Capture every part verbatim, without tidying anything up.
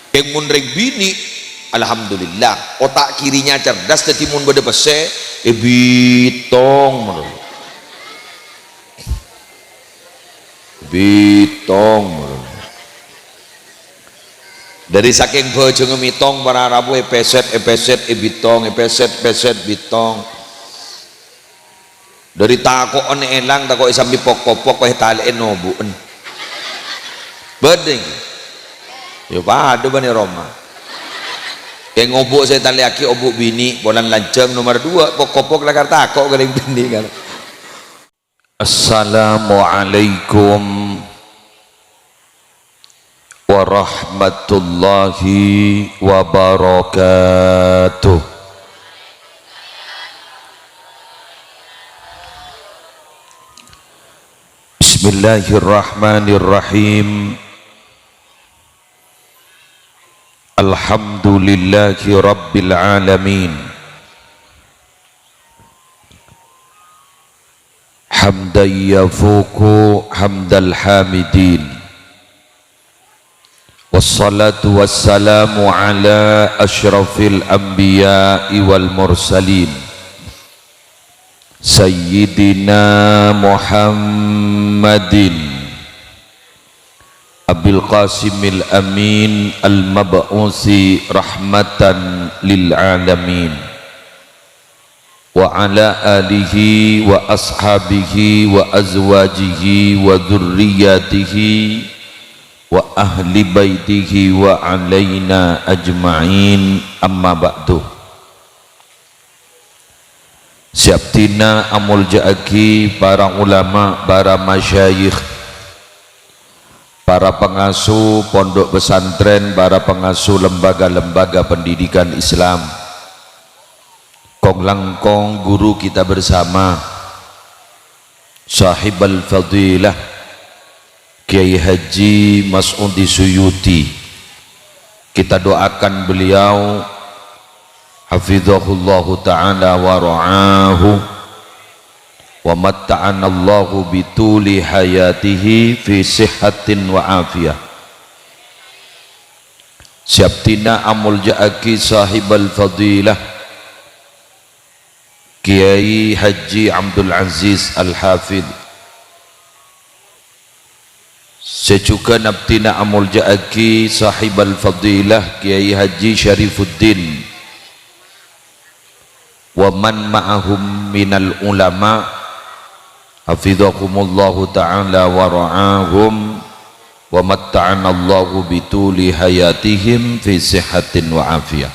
Kèng mon rèng binè', alhamdulillah, otak kirinya cerdas, dhâddhi mon bâdâ pèssè, èbitong malolo. Bitong. Dhâri sakèng bhâjângnga mètong, para rabu èpèsèt, èpèsèt, èbitong, èpèsèt, pèsèt, bitong. Dhâri tako'en èlang, tako' èsambi pok-kopok, pas ètalè'è nobu'en. Bâdâ, ènggi? Ya, padâ bân è roma. Kèng obu' sè ètalè'aghi obu' binè', polana lanjhâng nomer dua, pok-kopok lakar tako' ka rèng binè', kan. Assalamualaikum warahmatullahi wabarakatuh. Bismillahirrahmanirrahim. Alhamdulillahi rabbil alamin. Hamdan yafuqu hamdal hamidin. Wassalatu wassalamu ala asyrafil anbiya'i wal mursalin, Sayyidina Muhammadin Abil Qasimil Amin al-mab'usi rahmatan lil alamin, wa ala alihi wa ashabihi wa azwajihi wa dzurriyyatihi wa ahli baitihi wa alaina ajma'in, amma ba'du. Sè abdhina amoljâ'aghi para ulama, para masyayikh, para pangasuh pondhuk pesantren, para pangasuh lembaga-lembaga pendidikan Islam, kong-langkong guru kita bersama, Sahibal Fadilah Kiai Haji Mas'udi Suyuti. Kita doakan beliau, hafizahullahu ta'ala wa ra'ahu, wa matta'anallahu bituli hayatihi fi sihhatin wa afiyah. Sè abdhina amoljâ'aghi Sahibal Fadilah Kiai Haji Abdul Aziz Al-Hafidh. Sè jhughân abdhina amoljâ'aghi Sahibal Fadilah Kiai Haji Syarifuddin wa man ma'ahum minal ulama, hafizahumullahu ta'ala wa ra'ahum, wa matta'anallahu bituli hayatihim fi sihhatin wa afiyah.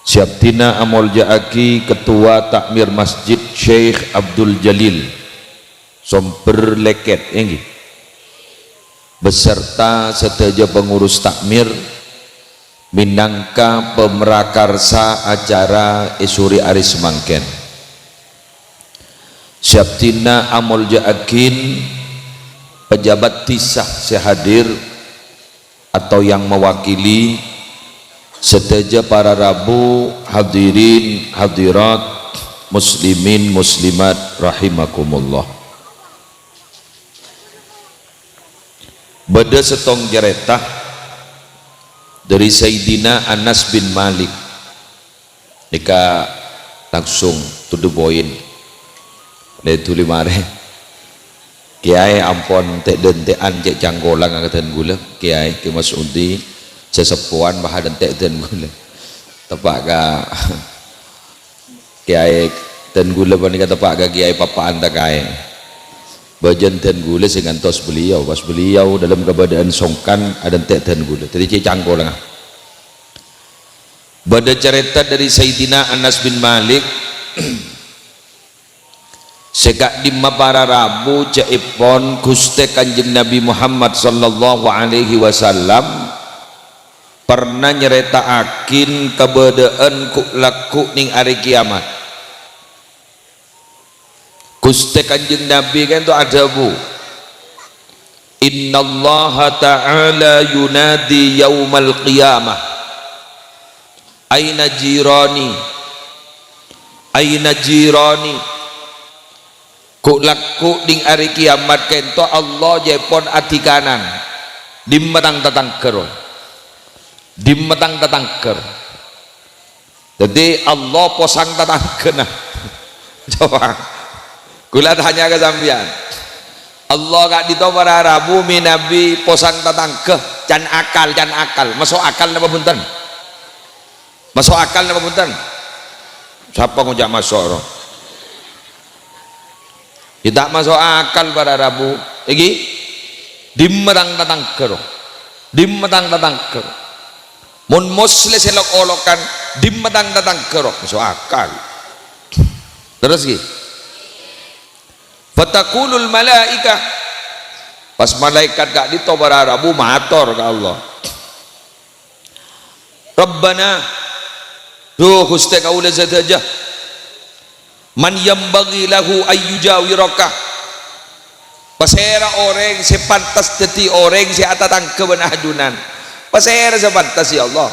Sè abdhina amoljâ'aghi Ketua Takmir Masjid Syekh Abdul Jalil Somber Leket, ènggi, beserta sadhâjâ pengurus takmir, mènangka pamrakarsa acara è sore arè samangkèn. Sè abdhina amoljâ'aghin pejabat dhisa sè hadir atau yang mewakili sadhâjâ para rabu, hadirin, hadirat, muslimin, muslimat, rahimakumullah. Bâdâ sèttong carèta dhâri Sayyidina Anas bin Malik. Nèka langsung to the point. Lè dhuli marè. Kèyaè ampon tè'-dântè'an cè' cangkolang ka dân ghulâ. Kèyaè, Kè Mas'udi, sè seppowan bâ' dântè' dân ghulâ. Teppa' ka Kèyaè dân ghulâ panèka teppa' ka Kèyaè Papa'an Takaè. Bâjâna dân ghulâ sè ngantos beliau. Pas beliau dalam kabâdâ'ân songkan, adântè' dân ghulâ. Dhâddhi cè' cangkolang. Bâdâ carèta dhâri Sayyidina Anas bin Malik, sè ka'dimma para rabu ca'èpon Ghustè Kanjeng Nabi Muhammad sallallahu alaihi wasallam pernah nyarèta'aghin kabâdâ'ân ghu'-lagghu' neng arè kèyamat. Ghustè Kanjeng Nabi ka'dinto adhâbu, "Innallaha ta'ala yunadi yaumal qiyamah, 'Aina jirani? Aina jirani?'" Ghu'-lagghu' neng arè kèyamat ka'dinto Allah ca'èpon adhikanan, "Dimma tang tatangghâ rowa?" Dimma tang tatangghâ? Dhâddhi, Allah posang tatangghâna. Coba. Kaulâ tanya ka sampèyan. Allah ka'dinto para rabu mènabi posang tatangghâ, can akal, can akal. Maso' akal napa bhunten? Maso' akal napa bhunten? Sapa ngoca' maso', ro? Ya, ta' maso' akal para rabu. Èngghi? Dimma tang tatangghâ, ro? Dimma tang tatangghâ, ro? Mon Moslè sè lok-olokan, dimma tang tatangghâ, ro? Maso' akal. Terros, ghi? Fataqulul malaikah. Pas malaèkat ka'dinto para rabu mator ka Allah. Rabbana, dhuh Ghustè kaulâ sadhâjâ, man yanbaghi lahu ayyujawiraka. Pasèra orèng sè pantes dhâddhi orèng sè atatangghâ bân ajunan? Pasèra sè pantes, ya Allah?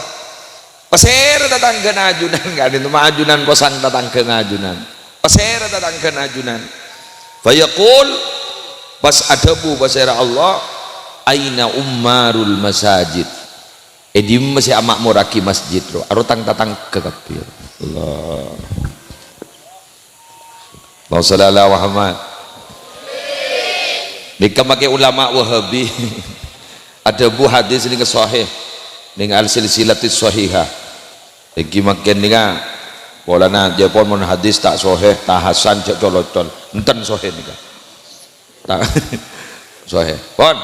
Pasèra tatangghâna ajunan? Ka'dinto ma' ajunan posang tatangghâna ajunan. Pasèra tatangghâna ajunan? Fayaqul, pas adhâbu pasèra Allah, "Aina ummarul masajid?" È dimma sè ama'morraghi masjid, ro? Aro tang tatangghâ kabbhi. Allah. Allahumma shalli ala Muhammad. Nèka makè ulama Wahabi. Adhâbu hadis nèka sahih. Nèng al-silsilatus sahihah. Èngghi mangkèn nèka. Polana jhâ' pon mon hadis ta' sahih, ta' hasan, jhâ' col-ocol. Enten sahih nèka. Ta-, sahih. Pon.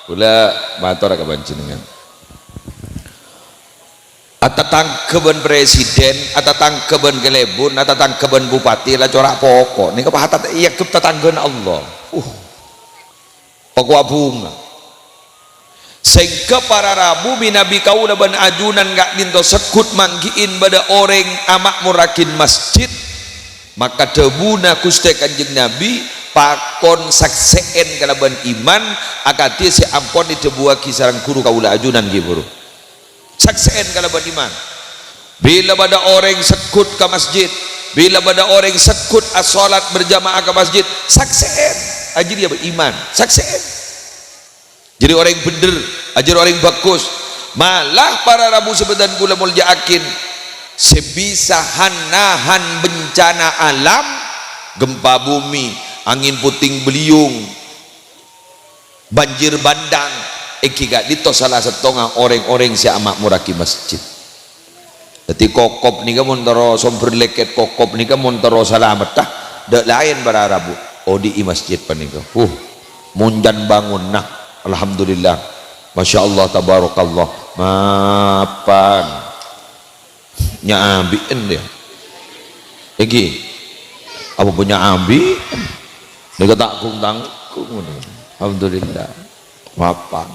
Kaulâ mator ka panjhennengngan. Atatangghâ bân presiden, atatangghâ bân kalèbun, atatangghâ bân bupati, la cora' poko'. Nèka pas atat-, èangghep tatangghâna Allah. Uh. Poko' abhunga. Sèngghâ para rabu mènabi kaulâ bân ajunan ka'dinto segghut mangghi'in bâdâ orèng ama'morraghin masjid, maka dhâbuna Ghustè Kanjeng Nabi, "Pakon saksè'èn kalabân iman, akadhi sè ampon èdhâbuwâghi sareng ghuru kaulâ ajunan, ghi, buru." Saksè'èn kalabân iman. Bilâ bâdâ orèng segghut ka masjid, bilâ bâdâ orèng segghut asholat berjamaah ka masjid, saksè'èn. Ajâriyâ bâ iman, saksè'èn. Jâriyâ orèng bhendher, ajâriyâ orèng bhâghus. Malah para rabu sè bhâdhân kaulâ molja'aghin, sè bisa han-nahan bencana alam, gempa bumi, angin puting beliung, banjir bandang, èngghi ka'dinto sala sèttonga orèng-orèng sè ama'morraghi masjid. Dhâddhi, Kokop nèka mon terro Sombher Lèkèt, Kokop nèka mon terro salametta, dâ' laèn para rabu, odi'i masjid panèka. Huh, monjan bângonna, alhamdulillah. Masya Allah, tabarakallah. Mapan. Nya' abi'en, yâ. Èngghi. Apa bânnya' abi'en? Nèka ta' gung-tanggung. Alhamdulillah. Mapan.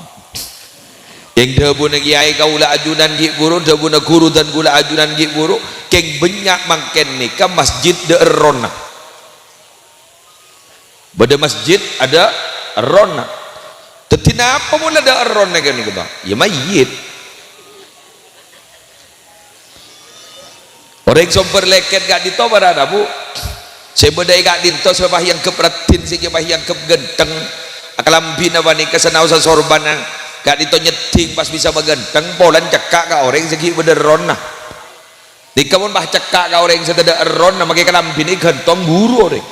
Kèng dhâbuna kèyaè kaulâ ajunan ghi' buru, dhâbuna ghuru dân kaulâ ajunan ghi' buru, kèng bânnya' mangkèn nèka masjid dâ' errona. Bâdâ masjid, adâ' errona. Dhâddhi napa mon adâ' errona kènè' kèto? Yâ mayyit. Orèng Sombher Lèkèt ka'dinto para rabu. Sè bâdâ è ka'dinto sè pas èangghep raddhin, sè pas èangghep ghântheng. Akalambhina panèka sanaossa sorbhâna. Ka'dinto nyèddhing pas bisa maghântheng, polana cekka' ka orèng sè ghi' bâdâ errona. Nèka mon pas cekka' ka orèng sè tadâ' errona, makè kalambhina èghântong buru orèng.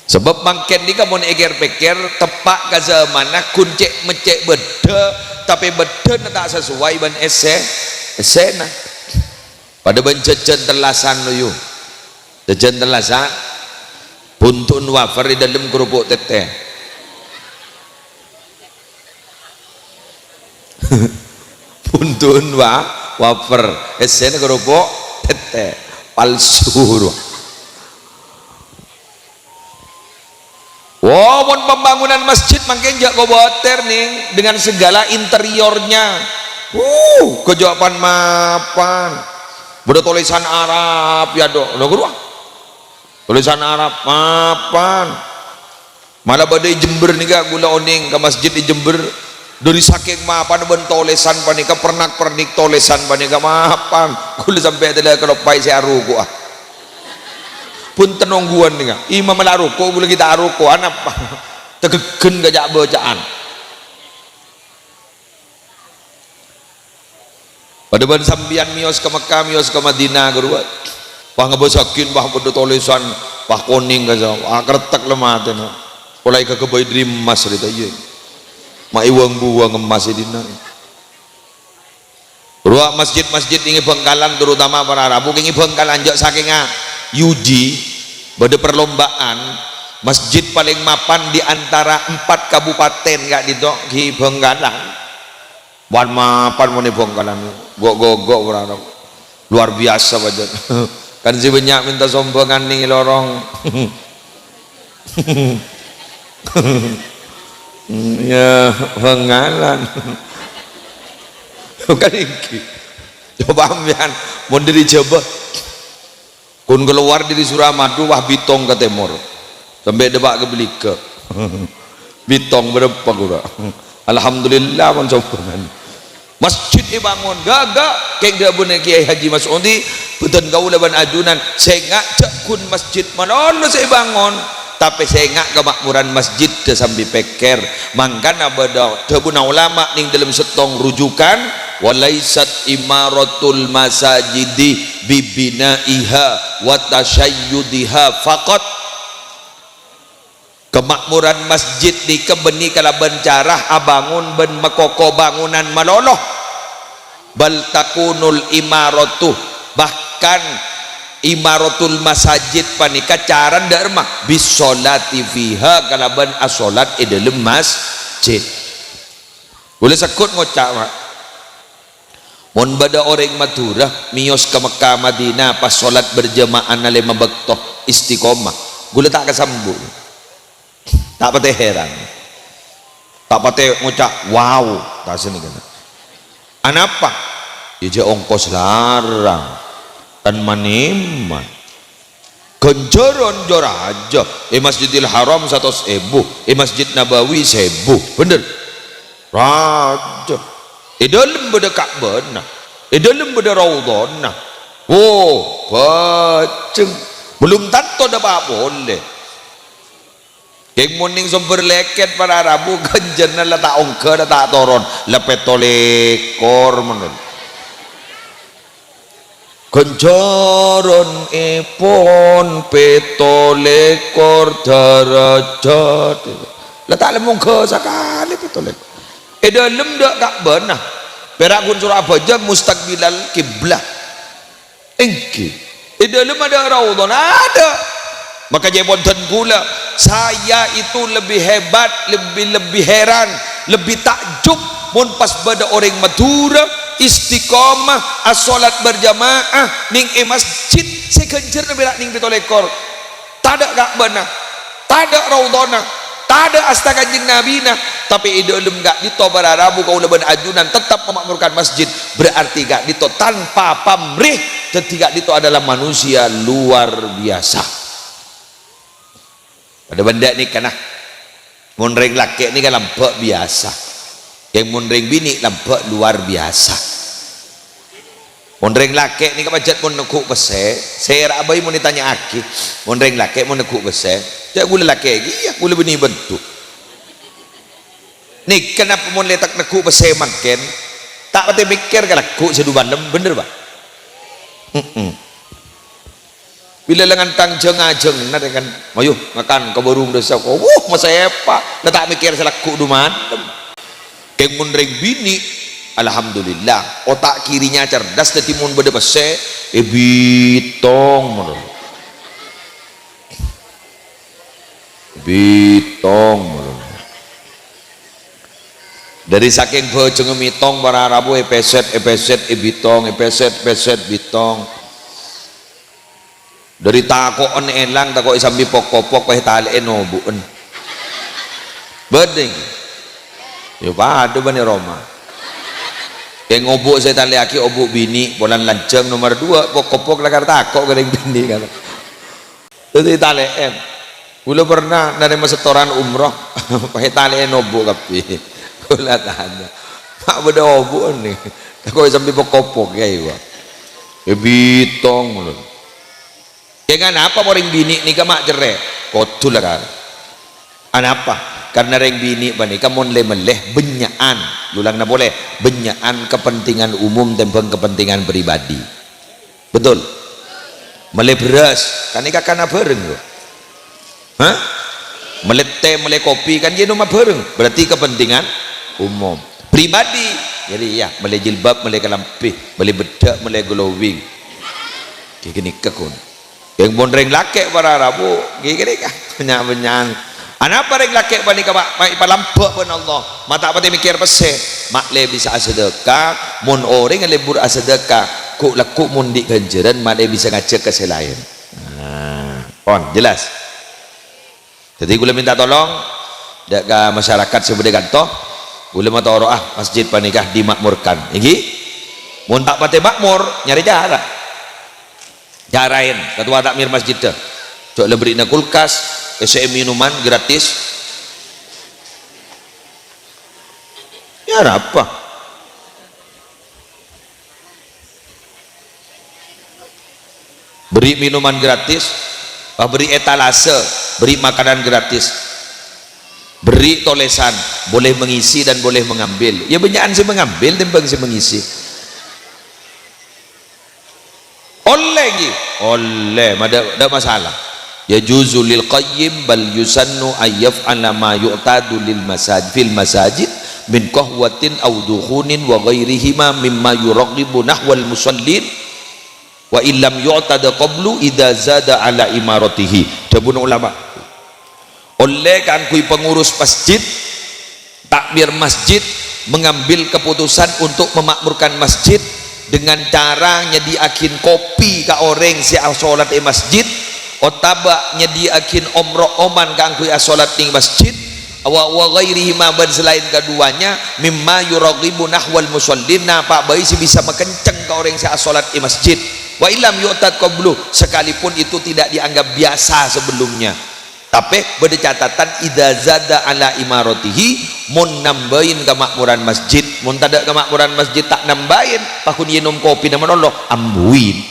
Sabâb mangkèn nèka mon èkèr-pèkèr, teppa' ka zamanna ghun cè'-meccè' bâddhâ, tapè bâddhâna ta' sasowai bân èssè-, èssèna. Padâ bân jhâjhân tellasan, loyu. Jhâjhân tellasan, bhuntu'en wafer è dâlem kerupuk tèttè. Bhuntu'en wa-, wafer, èssèna kerupuk tèttè. Palsu, rowa. Wo, mon pembangunan masjid mangkèn jhâ' kobâtèr, Nèng, dengan segala interiornya. Wuh, kejauhan mapan. Bâdâ tolèsan Arab, yâ, dok. Lho, ghâruwa. Tolèsan Arab, mapan. Mala bâdâ è Jember nèka, kaulâ onèng ka masjid è Jember. Dâri sakèng mapana bân tolèsan panèka, pernak-pernik tolèsan panèka mapan. Kaulâ sampè' tèla kaloppaè sè aroko'a. Bhunten ongghuwân nèka. Imam la aroko', kaulâ ghi' ta' aroko'an apa? Tegeggen ka ca'-bâca'an. Padâ bân sampèyan mèyos ka Mekkah, mèyos ka Madinah, ghâruwa. Wah, ngabâsaghin, wah, padâ tolèsan, wah, konèng, kasa, wah, krettek la matèna. Pola èkaghâbây dâri emmas, rèya, iyâ. Ma' èwang-buwang emmas è dinna'. Rowa masjid-masjid nèng è Bhângkalan, terutama para rabu, nèng è Bhângkalan, jhâ' sakènga yudi, bâdâ perlombaan, masjid palèng mapan di antara empat kabupaten ka'dinto' ghi' Bhângkalan. Wan mapan mon è Bhângkalan, go'-gogo' para rabu. Luar biasa, pajhât. Kan sè bânnya' mènta sombhângan nèng è lorong. Ya, Bhângkalan. Kan ènggi. Coba sampèyan, mon dâri Jhâbâ. Ghun kalowar dâri Suramadu, wah, bitong ka tèmor. Sampè' dâpa' ka Bâligâ. Bitong bârâmpa ghuru. Alhamdulillah, mon sombhângan. Masjid èbângon, ghâ', ghâ', kèng dhâbuna Kèyaè Haji Mas'udi, bhâdhân kaulâ bân ajunan, sènga' jhâ' ghun masjid malolo sè èbângon, tapè sènga' kamakmuran masjiddhâ sambi pèkkèr. Mangkana bâdâ dhâbuna ulama nèng dâlem sèttong rujukan, "Wa laisat imaratul masajidi bi binaiha wa tasyayyudiha faqat." Kamakmuran masjid nèka bânnè kalabân cara abângon bân makoko bângonan malolo. Bal takunul imaratu, bahkan imaratul masajid panèka carana dâ' remma, bis sholati fiha, kalabân asholat è dâlem masjid. Ghulâ segghut ngoca', Pak. Mon bâdâ orèng Madhurâ mèyos ka Mekkah, Madinah, pas sholat berjamaahna lèma bâkto, istiqomah, ghulâ ta' kasambu'. Ta' patè heran. Ta' patè ngoca', "Wow," ta' sanèka. Anapa? Iyâ, jhâ' ongkos larang. Kan man-èman. Ghânjhârân jâ rajâ, è Masjidil Haram satos èbu, è Masjid Nabawi sèbu, bhender? Rajâ. È dâlem bâdâ Ka'bahna, è dâlem bâdâ Raudhana. Wo, bhâjheng. Belum tanto dâpa' polè. Kèng mon nèng sombher lèkèt para rabu, ghânjhârânna la ta' ongghâ, la ta' toron, la pètto lèkor, mon. Ghânjhârânèpon pètto lèkor dârâjhât. La ta' lem-ongghâ sakalè pètto lèkor. È dâlem dâ' Ka'bahna, pèra' ghun soro abhâjâng mustaqbilal kiblah. Ènggi. È dâlem adâ' Raudhana? Adâ'. Maka jhâ' ponten ghulâ, saya itu lebih hebat, lebih, lebih heran, lebih takjub mon pas bâdâ orèng Madhurâ istiqomah asholat berjamaah nèng è masjid sè ghânjhârânna pèra' nèng pètto lèkor. Tadâ' Ka'bahna, tadâ' Raudhana, tadâ' asta Kanjeng Nabina, tapè è dâlem ka'dinto para rabu kaulâ bân ajunan tettep mamakmurkan masjid, berarti ka'dinto tanpa pamrih, dhâddhi ka'dinto adalah manusia luar biasa. Padâ bân dâ' nèka, nah. Mon rèng lakè' nèka lambâ' biyasa. Kèng mon rèng binè' lambâ' luar biyasa. Mon rèng lakè' nèka pajhât mon neggu' pèssè, sèra'a bhâi mon ètanya'aghi. Mon rèng lakè' mon neggu' pèssè, jhâ' ghulâ lakè' kèya, ghulâ binè' bendhu'. Nèka napa mon lètèk neggu' pèssè mangkèn, ta' patè mèkkèr ka lagghu' sè du malem, bhender, Pak? Heeh. Bilâ la ngantang jâng-ajângnga, kan, "Ayo, ngakan ka bârung dâssa." Wuh, masèpa', la ta' mèkkèr sè lagghu' du malem. Kèng mon rèng binè', alhamdulillah, otak kirinya cerdas, dhâddhi mon bâdâ pèssè, èbitong, mon. Èbitong, mon. Dâri sakèng bhâjhengnga mètong, para rabu èpèsèt, èpèsèt, èbitong, èpèsèt, pèsèt, bitong. Dâri tako'en èlang, tako' èsambi pok-kopok, pas ètalè'è nobu'en. Bâdâ, ènggi? Yâ, padâ bân è roma. Kèng obu' sè ètalè'aghi obu' binè', polana lanjhâng nomer dua, pok-kopok lakar tako' ka rèng binè', kan. Dhâddhi ètalè'è. Ghulâ pernah narèma setoran umroh, pas ètalè'è nobu' kabbhi. Ghulâ tanya, "Ma' bâdâ obu'en, nè?" Tako' èsambi pok-kopok, yâ, èwa. Èbitong, mon. Kèng anapa mon rèng binè' nèka ma' cerrè'? Kodhu la, kan. Anapa? Karna rèng binè' panèka mon lè-mellè bânnya'an, ulangnga polè, bânnya'an kepentingan umum tèmbhâng kepentingan pribadi. Betul? Mellè bherrâs, kan èkakana bhâreng, loh. Hah? Mellè tè, mellè kopi, kan ènoma bhâreng. Berarti kepentingan umum. Pribadi, jadi ya, mellè jilbab, mellè kalambhi, mellè beddhâk, mellè glowing. Ghi ghânèka, ghun. Yang pon rèng lakè' para rabu, ghi ghânèka, bânnya'-bânnya'an. Anapa rèng lakè' panèka, Pak, ma' èpalambâ' bân Allah? Ma' ta' patè mèkkèr pèssè, ma' lè bisa asadhâka, mon orèng lebur asadhâka, ghu'-lagghu' mon andi' ghânjhârân, ma' lè bisa ngajhâk ka sè laèn. Nah, pon, jelas? Jadi, kaulâ minta tolong, dâ' ka masyarakat sè bâdâ è kanto, kaulâ matoro'a masjid panèka dimakmurkan. Èngghi? Mon ta' patè makmur, nyarè cara. Caraèn, ketua takmir masjidda. Jhâ' la bherri'na kulkas, èssè'è minuman gratis. Ya, arapa? Beri minuman gratis, ah, beri etalase, beri makanan gratis, beri tolesan, boleh mengisi dan boleh mengambil. Ya, bânnya'an sè mengambil tèmbhâng sè mengisi. Ollè, ghi? Ollè, ma' dâ', dâ' masalah. Yajuzu lil qayyim bal yusannu ay yaf'ala ma yu'tadu lil masaj-, fil masajid min qahwatin aw dukhunin wa ghairihima mimma yuraghibu nahwal musallin. Wa illam yu'tad qablu idza zada ala imaratihi. Dhâbuna ulama, ollè kaangghuy pengurus masjid, takmir masjid, mengambil keputusan untuk memakmurkan masjid dengan cara nyadhi'aghin kopi ka orèng sè asolat è masjid, otabâ nyadhi'aghin om-ro'oman kaangghuy asolat nèng masjid, wa, wa ghairihima, bân salaèn kaduwâna, mimma yuraghibu nahwal musallin, napa bhâi sè bisa makenceng ka orèng sè asolat è masjid. Wa illam yu'tad qablu, sekalipun itu tidak dianggap biasa sebelumnya. Tapè bâdâ catatan, idza zada ala imaratihi, mon nambâi kamakmuran masjid, mon tadâ' kamakmuran masjid ta' nambâi, paghun ènom kopina malolo, ambuin.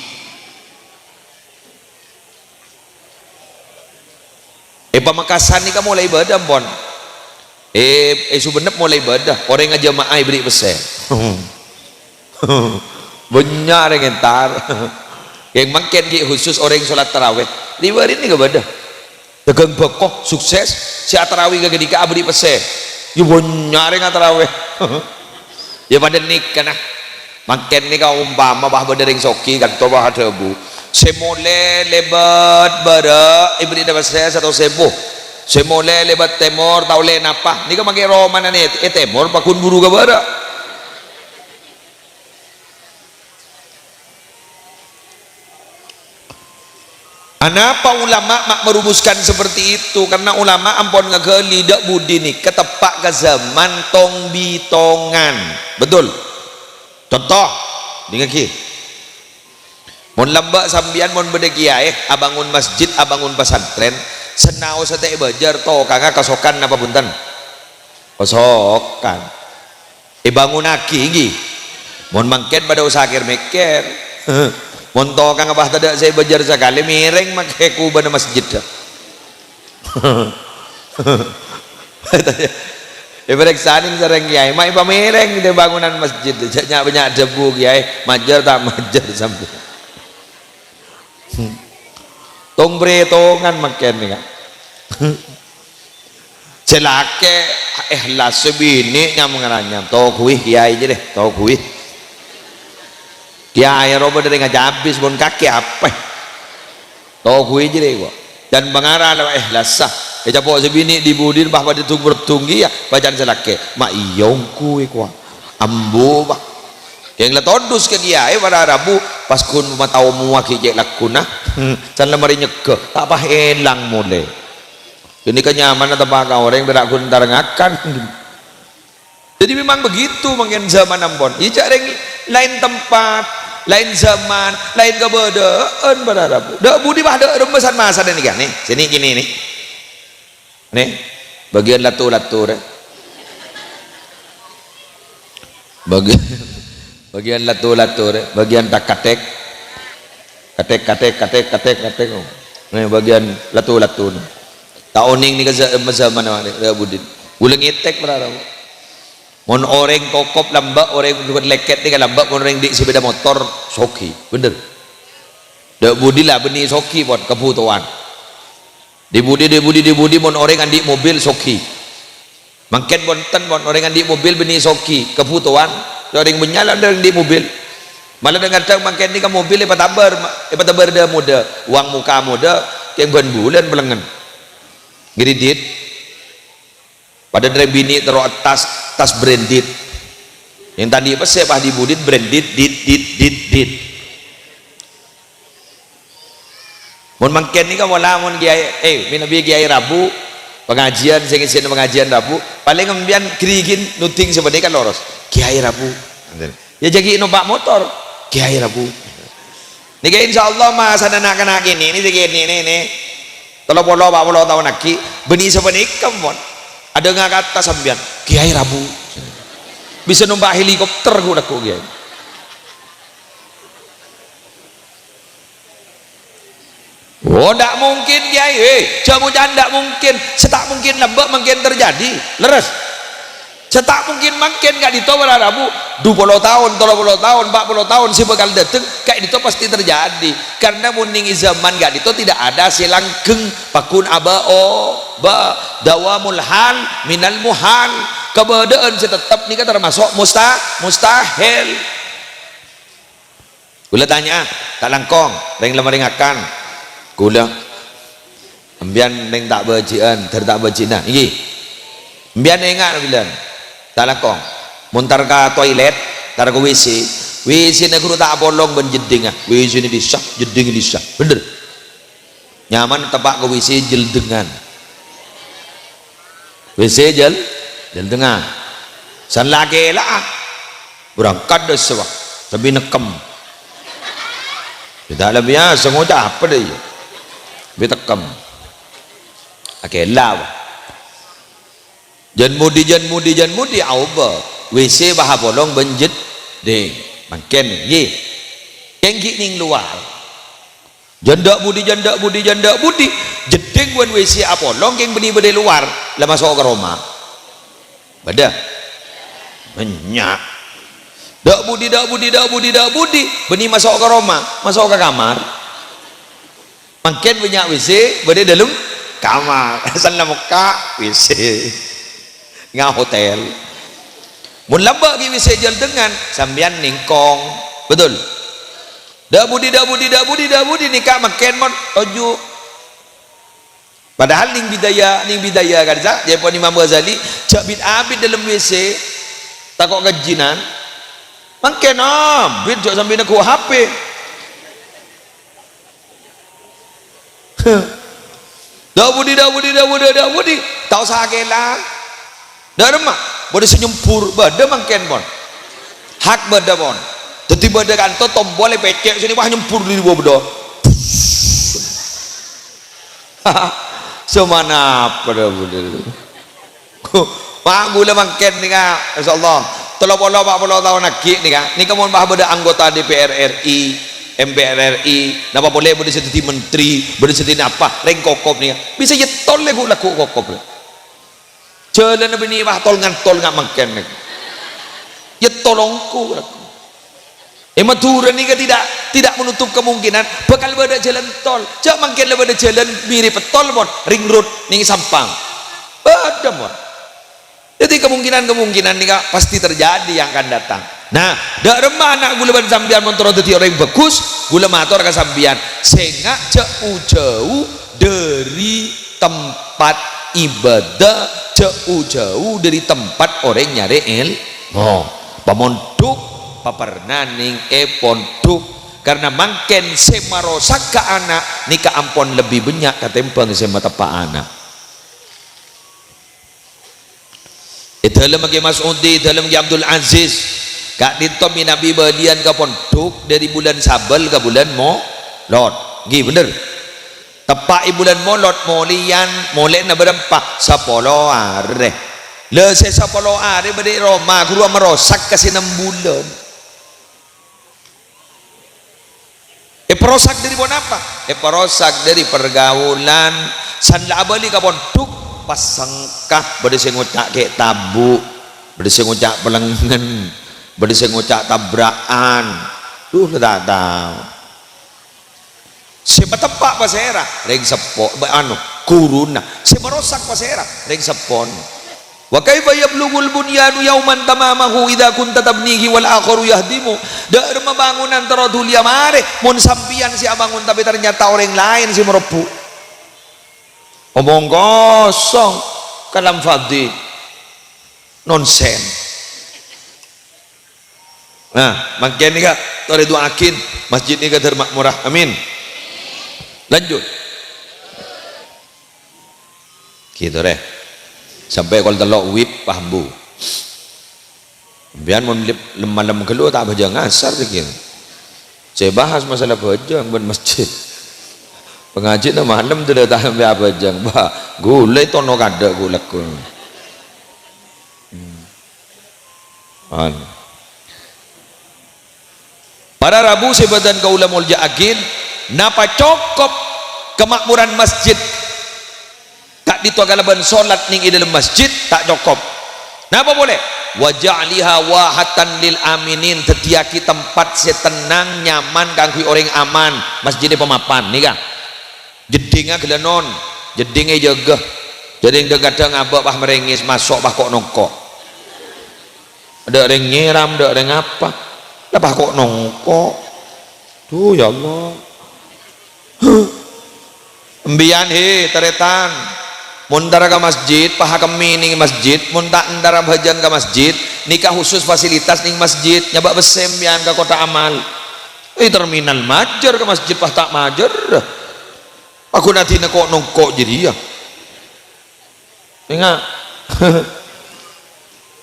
È Pamekasan nèka molaè bâdâ, ampon. È, è Sumenep molaè bâdâ, orèng ajâma'ah èberri' pèssè. Bânnya' orèng entar. Yang mangkèn ghi' khusus orèng sholat tarawih. Di bâri' nèka bâdâ. Dâgâng bhâko, sukses, sè atarawih ka ghânèka aberri' pèssè. Ya bânnya' orèng atarawih. Ya padâ nèka, nah. Mangkèn nèka ompama bâ bâdâ rèng soghi, kanto bâ adhâbu, "Sè molè lèbât bârâ' èberri'na pèssè satos èbu. Sè molè lèbât tèmor ta' ollè napa." Nèka mangkèn romana nè-, è tèmor, paghun buru ka bârâ'. Anapa ulama ma' merumuskan seperti itu? Karena ulama ampon ngaghâli dâ' budi nèka teppa' ka zaman tong-bitongan. Betul? Conto, dingngaghi. Mon lambâ' sampèyan mon bâdâ kiyaè abângon masjid, abângon pasantrèn, sè naossa ta' èbâjâr, tokangnga kasokan napa bhunten? Kasokan. Èbângonnaghi, èngghi. Mon mangkèn padâ osa kèr-mèkkèr. Mon tokangnga bâ tadâ' sè èbâjâr sakalè, mèrèng makè kubâna masjid. Èparèksanè sareng kiyaè, ma' èpamèrèng dâ' bângonan masjid, jhâ' nya'-bânnya' dhâbu kiyaè, majâr ta' majâr sampèyan. Tong-bâritongan mangkèn nèka. Sè lakè' èhlas, sè binè' nyam-ngaranyam, "Toguwi kiyaè jârèya, toguwi." Kiyaè rowa bâdâ rèng acabis, mon kakè apa? Toguwi jârèya, kowa. Can pangara la èhlassa. Ècapo' sè binè' di-budi bâ padâ tung-merdung kèya, bâcana sè lakè'. Ma' iyâ ongghuwi, kowa. Ambu, bâ. Kèng la todus ka kiyaè para rabu, pas ghun matao mowa ghi' cè' lagghuna. Can la marè nyegghâ, ta' pas èlang molè. Ghânèka nyamana teppa' ka orèng pèra' ghun entar ngakan. Jadi memang begitu mangkèn zaman ampon. Iyâ, ca'na rèng laèn tempat, laèn zaman, laèn kabâdâ'ân para rabu. Dâ' budi bâ dâ' remma san-masan nèka, nè. Sini gini, nè. Nè. Bâgiyân latu-latu, rè. Bâgi-, bâgiyân latu-latu, rè. Bâgiyân tak-katek. Katek, katek, katek, katek, katek. Nè, bâgiyân latu-latu, nè. Ta' onèng nèka za-, zaman, nè, dâ' budi. Ghulâ ngètèk, para rabu. Mon orèng kokop lambâ', orèng lèkèt nèka lambâ', mon orèng andi' sepeda motor, soghi. Bhender. Dâ' budi la bânnè soghi, pon, kabhutowan. Dâ' budi, dâ' budi, dâ' budi, mon orèng andi' mobil, soghi. Mangkèn bhunten, mon orèng andi' mobil bânnè soghi, kabhutowan. Dâ' orèng bânnya' la orèng andi' mobil. Mala dhâng-kadhâng mangkèn nèka mobil èpatabâr, èpatabâr dâ-modâ. Uwang moka modâ, kèng bân bulân pelengngen. Ngredit. Padâ rèng binè' terro attas, tas branded. Yang tadi pèssè pas dibudit branded, dit, dit, dit, dit. Mon mangkèn nèka mola mon kiai, eh, mènabi kiai rabu, pangajiân, sè ngèssèna pangajiân rabu, palèng sampèyan grigin nuding sapanèka loros. Kiai rabu. Ya jâghi nompa' motor, kiai rabu. Nèka insyaallah masana na'-kana' kènè' nè, sè kènè' nè, nè. Tello polo, pa' polo taon aghi', bânnè sapanèka, mon. Adhânga kata sampèyan, kiai rabu. Bisa nompa' helikopter ghu-, lagghu' kiai. Oh, ndak mungkin, Kiai. Eh, jhâ' moca ndak mungkin. Sè ta' mungkin lambâ' mangkèn terjadi. Lerres? Sè ta' mungkin mangkèn ka'dinto para rabu. Du polo taon, tello polo taon, pa' polo taon sè bhâkal dâteng, ka'dinto pasti terjadi. Karena mon nèng è zaman ka'dinto tidak ada sè langgheng, pagghun abâ', o, bâ'. Dawamul hal minal muhal. Kabâdâ'ân sè tettep nèka termasuk musta-, mustahil. Ghulâ tanya'a, ta' langkong, rèng la marèngakan. Ghulâ. Sampèyan rèng ta' bâji'ân, dhâr ta' bâji'na. Ènggi. Sampèyan enga' bilân. Ta' langkong. Mon tar ka toilet, tar ka W C. W C-na ghuru ta' apolong bân jeddhingnga. W C-na è dissa, jeddhing è dissa. Bhender. Nyaman teppa' ka W C jheldengan. W C jel-, jheldengan. San la kèla'a. Berangkat dâ' sèwa. Sambi nekkem. Kita lebih biasa ngoca' apa deh ya? Bi tekkem. Akela, wah. Jân budi, jân budi, jân budi, aobâ. W C bâ apolong bân jeddhing. Mangkèn, ngghi. Kèng ghi' nèng lowar. Jân dâ' budi, jân dâ' budi, jân dâ' budi. Jeddhing bân W C apolong kèng bânnè bâdâ è lowar. La maso' ka roma. Bâdâ? Bânnya'. Dâ' budi, dâ' budi, dâ' budi, dâ' budi. Bânnè maso' ka roma. Maso' ka kamar. Mangkèn bânnya' W C bâdâ è dâlem kamar. San la mokka' W C. Nga hotel. Mon lambâ' ghi' W C jheldengan, sampèyan nèngkong. Betul? Dâ' budi, dâ' budi, dâ' budi, dâ' budi, nèka mangkèn mon toju'. Padahal nèng bidaya, nèng bidaya ka'dissa, jârèpon Imam Ghazali, jhâ' bit-abit dâlem W C, tako' kajhinan. Mangkèn abit jhâ' sambi neggu' H P. Dâ' budi, dâ' budi, dâ' budi, dâ' budi. Ta' osa akela. Dâ' remma. Bâdâ sè nyembur. Bâdâ mangkèn, pon. Hak bâdâ, pon. Dhâddhi bâdâ kanto tombol è pècè' sènè, wah, nyembur dâri bâbâdâ. Samanapa dâ' budi. Pa' ghulâ mangkèn nèka, insyaallah, tello polo, pa' polo taon aghi' nèka. Nèka mon bâ bâdâ anggota D P R R I, M P R R I, napa polè bâdâ sè dhâddhi menteri, bâdâ sè dhâddhi napa, rèng kokop nèka. Bisa ètol lagghu'-lagghu' kokop, lè. Jhâlânna bânnè bâ tol-ngantol nga' mangkèn nèka. Ètol ongghu, lagghu'. È Madhurâ nèka tidak, tidak menutup kemungkinan bhâkal bâdâ jhâlân tol. Jhâ' mangkèn la bâdâ jhâlân mirip tol, mon, ring road nèng Sampang. Bâdâ, mon. Jadi kemungkinan-kemungkinan nèka pasti terjadi yang akan datang. Nah, dâ' remma ana' ghulâ bân sampèyan mon terro dhâddhi orèng bhâghus, ghulâ mator ka sampèyan, sènga' jhâ' u-jhâu dâri tempat ibadah, jhâ' u-jhâu dâri tempat orèng nyarè èlmo. Pamondhuk, paperna nèng è pondhuk. Karna mangkèn sè marosakka ana' nèka ampon lebbi bânnya' katèmbhâng sè mateppa' ana'. È dâlem Kè Mas'udi, è dâlem Kè Abdul Aziz, ka'dinto mènabi bâliyân ka pondhuk dâri bulân Sabâl ka bulân Molot. Ngghi, bhender. Teppa' è bulân Molot, molèyan, molèna bârâmpa? Sapolo arè. Lha, sè sapolo arè bâdâ è roma, ghuru marosak ka sè nem bulân. Èparosak dâri ponapa? Èparosak dâri pergaulan. San la abâli ka pondhuk, Pas sengka, bâdâ sè ngoca' ghi' tabu', bâdâ sè ngoca' pellengngen, bâdâ sè ngoca' tabra'an. Dhu, la ta' tao. Sè mateppa' pasèra? Rèng seppo, bâ-, anu, ghuruna. Sè marosak pasèra? Rèng seppona. "Wa kaifa yablughul bunyanu yauman tamamahu idza kunta tabnihi wal akharu yahdimu?" Dâ' remma bangunan terro dhuliyâ marè, mon sampèyan sè abângon tapè ternyata orèng laèn sè marobbu'. Omong kosong, kalam fadhi. Nonsens. Nah, mangkèn nèka, torè du'aaghin masjid nèka dâr ma'morra. Amin. Lanjut. Gitu, rè. Sampè' kol tello' wib, paham, Bu? Sampèyan mon lep-, lem-, malem ghâllu ta' abhâjâng asar, dhika. Sè bahas masalah bhâjâng bân masjid. Pangajhina malem dâlâ ta' sampè' abhâjâng. Bâh, ghulâ tono kadâ' ghu-, lagghu. Hmm. An. Para rabu sè bâdân kaulâ molja'aghin, napa cokop kama'moran masjid? Ka'dinto kalabân solat neng è dâlem masjid ta' cokop. Napa polè? "Wa ja'liha wahatan lil aminin," dhâddhiyâghi tempat sè tennang, nyaman kaangghuy orèng aman. Masjidda pamapan, nèka. Jeddhingnga ghellâ' non, jeddhingnga èjâgâ. Jhâ' rèng dhâng-kadhâng abâ' pas marèngès, maso' pas ko'-nongko'. Dâ' rèng nyèram, dâ' rèng apa. La pas ko'-nongko'. Dhu, ya Allah. Huh. Embiyan, he, tarètan. Mon entara ka masjid, pahakemmi neng masjid. Mon ta' entara bhâjâng ka masjid, nèka khusus fasilitas neng masjid. Nyabâ' pèssè embiyan ka kotak amal. È terminal majâr ka masjid, pas ta' majâr. Paghun adina ko'-nongko' jârèya. Enga'.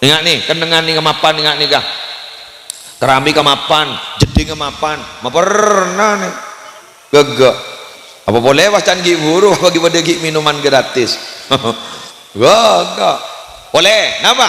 Enga' nè, kennengngan nè kamapan, enga' nèka. Keramik kamapan, jeddhing kamapan, maperna nè. Ghâgghâ'. Apa polè pas can ghi' buru, apa ghi' padâ ghi' minuman gratis. Ghâgghâ'. Polè, napa?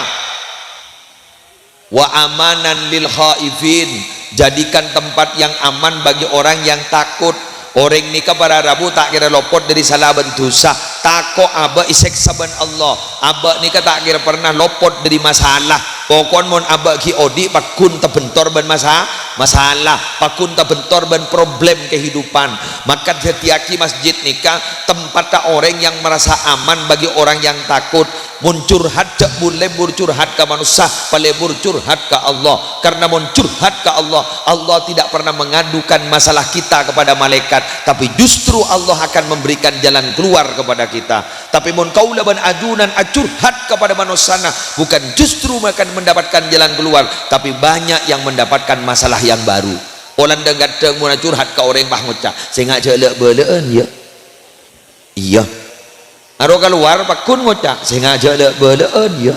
"Wa amanan lil khaifin," jadikan tempat yang aman bagi orang yang takut. Orèng nèka para rabu ta' kèra lopot dâri sala bân dhusa, tako' abâ' èsèksa bân Allah. Abâ' nèka ta' kèra pernah lopot dâri masalah. Poko'en mon abâ' ghi' odi', pagghun tabentor bân masa-, masalah, pagghun tabentor bân problem kehidupan. Maka dhâddhiyâghi masjid nèka tempatta orèng yang merasa aman bagi orang yang takut. Mon curhat, jhâ' bun lebur curhat ka manossa, palebur curhat ka Allah. Karena mon curhat ka Allah, Allah tidak pernah mengadukan masalah kita kepada malaikat, tapi justru Allah akan memberikan jalan keluar kepada kita. Tapi mon kaulâ bân ajunan acurhat kepada manossana, bukan justru akan mendapatkan jalan keluar, tapi banyak yang mendapatkan masalah yang baru. Polana dhâng-kadhâng mon acurhat ka orèng, pas ngoca', "Sènga' jhâ' la'-bâlâ'ân, yâ." Iyâ. Aro kalowar, pagghun ngoca', "Sènga' jhâ' la'-bâlâ'ân, yâ."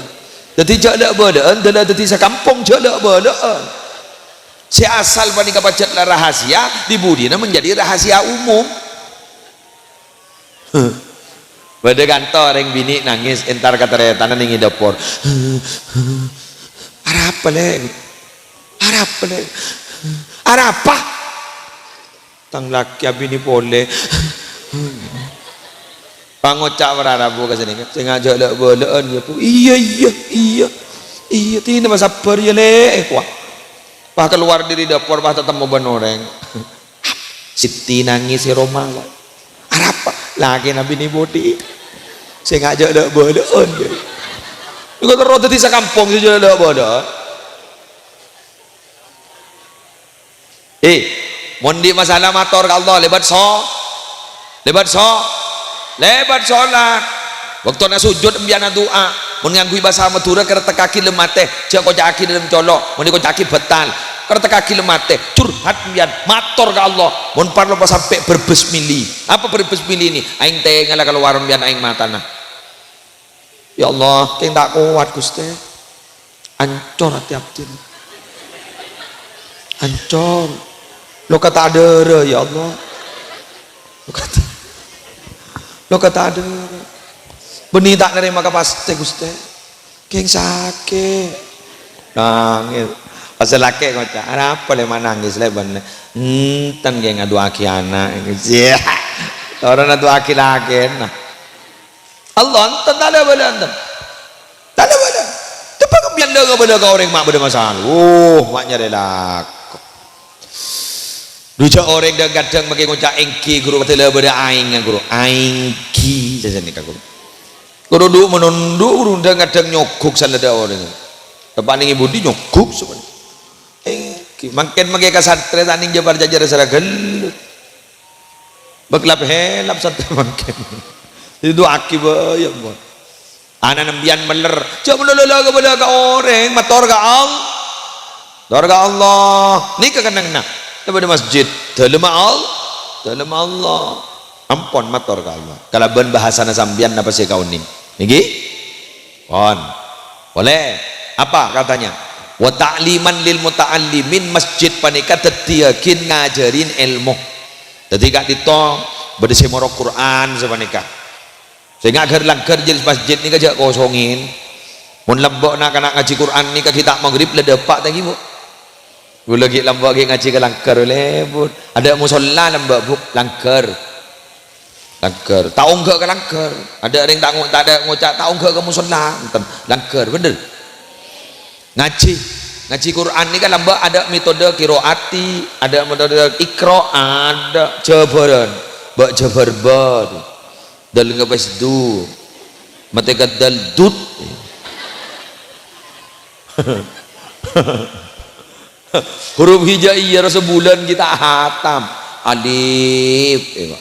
Dhâddhi jhâ' la'-bâlâ'ân, dâlâ dhâddhi sakampong jhâ' la'-bâlâ'ân. Sè asal panèka pajhât la rahasia, di-budina menjadi rahasia umum. Bâdâ kanto orèng binè' nangès, entar ka tarètanna neng è dâpor. "Arapa, Lè'? Arapa, Lè'? Arapa?" "Tang lakè abinè polè." Pangoca' para rabu ka sanèka, "Sènga' jhâ' la'-bâlâ'ân, yâ, Bu." "Iyâ, iyâ, iyâ. Iyâ, dinah, sabbhâr, yâ, Lè'." Wah. Pas kalowar dâri dâpor, pas tatemmo bân orèng. Siti nangès è roma, Pak. "Arapa?" "Lakèna binè' budi. Sènga' jhâ' la'-bâlâ'ân, yâ." Engko' terro dhâddhi sakampong sè jhâ' la'-bâlâ'ân. Eh, mon andi' masalah mator ka Allah lèbât so-, lèbât so-, lèbât solat. Bâktona sujud embiyan adu'a. Mon ngangghuy bhâsa Madhurâ, kertekkaghi dâlem atè, jhâ' koca'aghi dâlem colo'. Mon èkoca'aghi bhâtal, kertekkaghi dâlem atè, curhat embiyan, mator ka Allah. Mon parlo pas sampè' bârbâs mili. Apa bârbâs mili nè? Aèng tèngala kalowar embiyan aèng matana. "Ya Allah, kèng ta' kowat, Ghustè. Ancor atè abdhina. Ancor. Lo' ka ta' dârâ, ya Allah. Lo' ka ta', lo' ka ta' dârâ. Bânnè ta' narèma ka pastè, Ghustè. Kèng sakè'." Nangès. Pas lakè ngoca', "Arapa, Lè', ma' nangès, Lè', bâ'na?" "Enten, kèng, adu'aaghi ana'." Sia. Toron adu'aaghi lakèna. Allah enten, ta' la-bâlâ enten. Ta' la-bâlâ. Coba kempiyan la-bâlâ ka orèng ma' bâdâ masalah. Wuh, ma' nyarè lako. Dhu jhâ' orèng dhâng-kadhâng makè ngoca' èngghi, ghuru, padâ la-bâlâ aèng, ghuru. Aèngghi, sasanèka, ghuru. Ghuru dhu' monondhu', ghuru dhâng-kadhâng nyogok saladhâ orèng. Teppa'na ngi budi nyogok sapanèka. Èngghi, mangkèn makè ka santrè ta' nèng jâ-parjâjâ sara ghâllu. Bâk lap-hèlap santrè mangkèn. Itu akibâ, ya ampon. Ana' nembiyân mèller. Jhâ' mèlo la-bâlâ ka orèng, mator ka All-, mator ka Allah. Nèka kennengnganna. Coba di masjid. Dâlemma All-, dâlemma Allah. Ampon mator ka Allah. Kalabân bhâsana sampèyan napa sè èkaonèng? Ngghi? Pon. Boleh. Apa katanya? "Wa ta'liman lil muta'allimin," masjid panèka dhâddhiyâghin ngajhârin èlmo. Dhâddhi ka'dinto bâdâ sè morok Qur'an sapanèka. Sènga' ghâr-langghâr jhâ' masjid nèka jhâ' kosongè. Mon lambâ' na'-kana' ngajhi Qur'an nèka ghi' ta' maghrib la dâpa' ta' ghi, Bu'? Ghulâ ghi' lambâ' ghi' ngajhi ka langghâr, lèbur. Adâ' mosolla lambâ', Bu', langghâr. Langghâr. Ta' ongghâ ka langghâr. Adâ' rèng ta' ngo-, ta' adâ' ngoca' ta' ongghâ ka mosolla. Enten. Langghâr, bhender. Ngajhi. Ngajhi Qur'an nèka lambâ' adâ' metode qiraati, adâ' metode iqra, adâ' jhâbârân. Bâ' jhâbâr bâ. Dâl ngepes du. Mate ka dâl dut. Huruf hijaiyah ro sabulân ghi' ta' hatam. Alif, eko.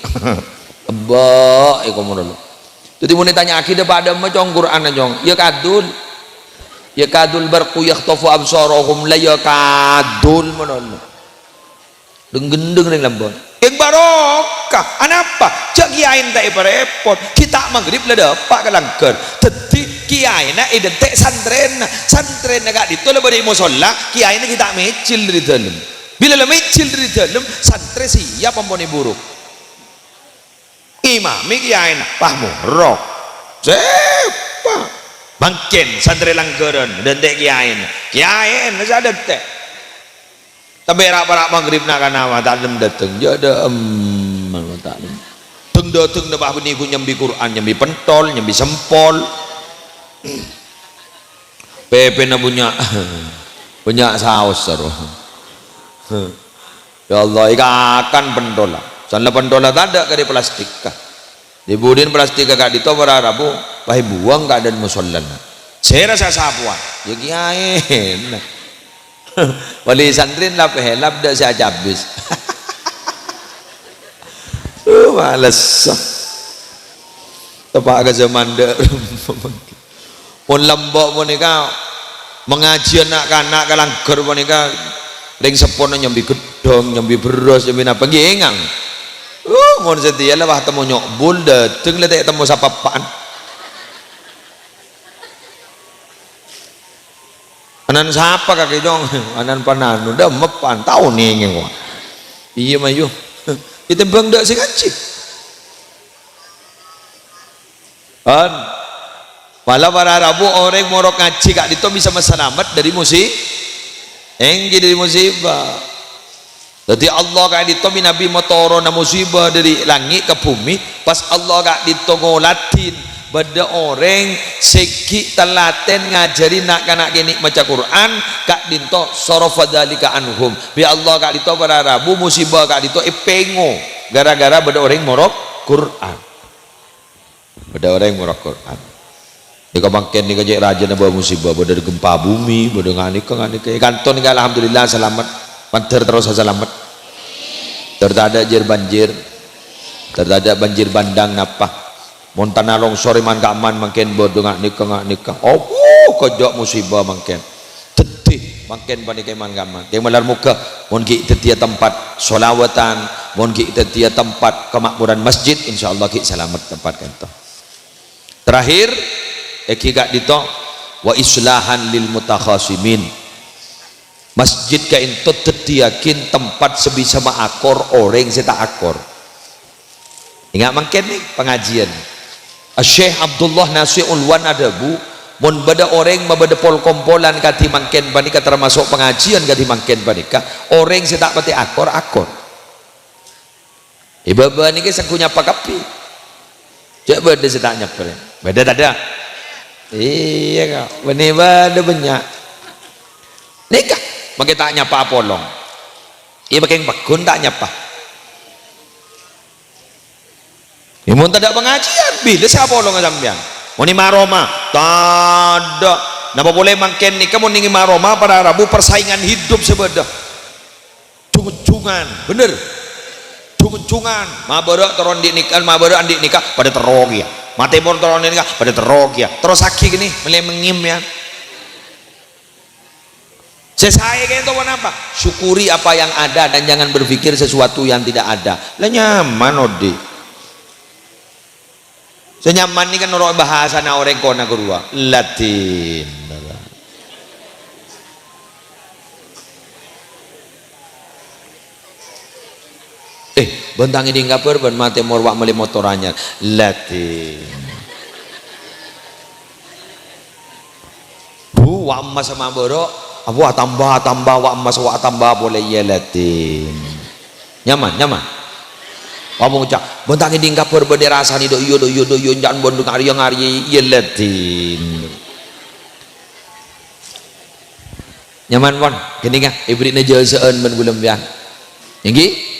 Ba, eko mono lo. Dhâddhi mon ètanya'aghi dâ' padâ ma, Cong, Qur'anna, Cong. Ya kadul. Ya kadul barqu yakhtafu absarahum, la ya kadul mono lo. Dheng-ghendheng rèng lambâ'. Kèng barokah. Anapa? Jhâ' kèyaèna ta' èparèpot. Ghi' ta' maghrib la dâpa' ka langghâr. Dhâddhi kèyaèna èdhânte' santrèna. Santrèna ka'dinto la bâdâ è mosolla, kèyaèna ghi' ta' mèjhil dâri dâlem. Bilâ la mèjhil dâri dâlem, santrè siap ampon èburu. Ngimami kèyaèna, wah, morok. Sèpa? Mangkèn santrè langghârân, èdhânte' kèyaèna. Kèyaèna sè adhânte'. Tapè ra'-para' maghrib na'-kana' ma' ta' nem dâteng, jhâ' dâ'em, ta' nem. Dâng-dâteng napa bânnè ghu nyambi Qur'an, nyambi pentol, nyambi sempol. Pèpèna bânnya', bânnya' saos terro. Ya Allah, èkakan pentolla. Sanla pentolla tadâ' karè plastik ka. È budina plastik ka'dinto para rabu, pas èbuwâng ka dâlem mosollana. Sèra sè sapowan? Ya kèyaèna. Wali santrèna lap-hèlap dâ' sè acabis. Uh, males. Tepa' ka zaman dâ' Mon lambâ' panèka, mangajiyân na'-kana' ka langghâr panèka, rèng seppona nyambi ghedhâng, nyambi bherrâs, nyambi napa, èngghi èngang. Uh, mon satèya la wah temmo nyokbul, dâteng la ta' temmo sapappa'an. Anan sapa kakè, Cong? Anan pananu, dâ' meppan, tao nèngè, wah. Iyâ, mayu. Ètèmbhâng dâ' sè ngajhi. Kan? Mala para rabu orèng morok ngajhi ka'dinto bisa masalamet dâri musi-, èngghi dâri musibah. Dhâddhi Allah ka'dinto mènabi matoronna musibah dâri langngè' ka bhumè, pas Allah ka'dinto ngoladhin bâdâ orèng sè ghi' talatèn ngajhâri na'-kana' kènè' maca Qur'an, ka'dinto sarafa dzalika anhum. Bi' Allah ka'dinto para rabu musibah ka'dinto èpèngo gara-gara bâdâ orèng morok Qur'an. Bâdâ orèng morok Qur'an. Nèka mangkèn nèka cè' rajâna bâ musibah, bâdâ gempa bumi, bâdâ nganèka, nganèka. È kanto nèka alhamdulillah salamet. Mandhâr terros salamet. Ter tadâ' jhâr banjir. Ter tadâ' banjir bandang napa. Mon tana longsor è man-ka'man mangkèn bâdâ nganèka, nganèka. Oh, kejjhâ' musibah mangkèn. Dhâddhi, mangkèn panèka è man-ka'man. Kèng malar moghâ, mon ghi' dhâddhiyâ tempat sholawatan, mon ghi' dhâddhiyâ tempat kamakmuran masjid, insyaallah ghi' salamet tempat ka'dinto. Terakhir, èngghi ka'dinto, wa islahan lil mutakhasimin. Masjid ka'dinto dhâddhiyâghin tempat sè bisa maakor orèng sè ta' akor. Enga' mangkèn nè, pangajiyân. Syekh Abdullah Nasih Ulwan adhâbu, mon bâdâ orèng mabâdâ pol-kompolan kadhi mangkèn panèka, tamaso' pangajiyân kadhi mangkèn panèka, orèng sè ta' patè akor, akor. È bâbâ nèka sengko nyapa kabbhi. Jhâ' bâdâ sè ta' nyapa. Bâdâ tadâ'? Iyâ, Ka'. Bânnè bâdâ bânnya'. Nèka, makè ta' nyapa apolong. Iyâ, makè pagghun ta' nyapa. Iyâ, mon tadâ' pangajiân, bilâ sè apolonga sampèyan? Mon è ma' roma? Tadâ'. Napa polè mangkèn nèka mon nèng è ma' roma para rabu persaingan hidup sè bâdâ. Jung-jungan, bhender. Jung-jungan, ma' bârâ' terro andi' nèka, ma' bârâ' andi' nèka, padâ terro kèya. Ma' tèmor terro andi' nèka, padâ terro kèya. Terrossaghi kènè, mellè mengngèm, yâ. Sè saè kènto ponapa? Syukuri apa yang ada dan jangan berpikir sesuatu yang tidak ada. Lah nyaman odi'. Sè nyaman nèka noro' bhâsana orèng kona ghâruwa. Ladin. Eh, bân ta' ngèdhing kabhâr, bân ma' tèmor wa' mellè motor anyar. Ladin. Bu, wa' emmas ma' bârâ', abu atamba, atamba, wa' emmas, wa' atamba polè, iyâ ladin. Nyaman, nyaman. Wa' ngoca', bân ta' ngèdhing kabhâr bâdâ rasanè, do' iyâ, do' iyâ, do' iyâ, enjâ' bân ngarèya-ngarèya, iyâ ladin. Nyaman pon, ghânèka èbherri'na jhâsa'an bân ghulâ sampèyan. Èngghi?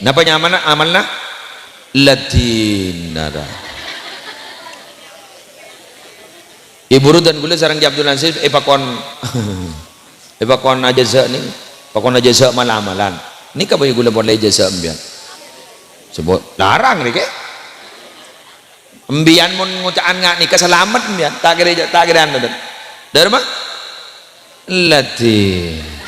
Napa nyamanna amalna? Ladin, nara. È buru dân ghulâ sareng Kè Abdul Aziz èpakon, èpakon ajhâsa' nèng, pakon ajhâsa' mal-amalan. Nèka bhâi ghulâ pon la èjhâsa' sampèyan. Sebut larang nèka. Sampèyan mon ngoca'an nga' nèka salamet sampèyan. Ta' kèra, ta' kèra anu, dân. Dârma? Ladin.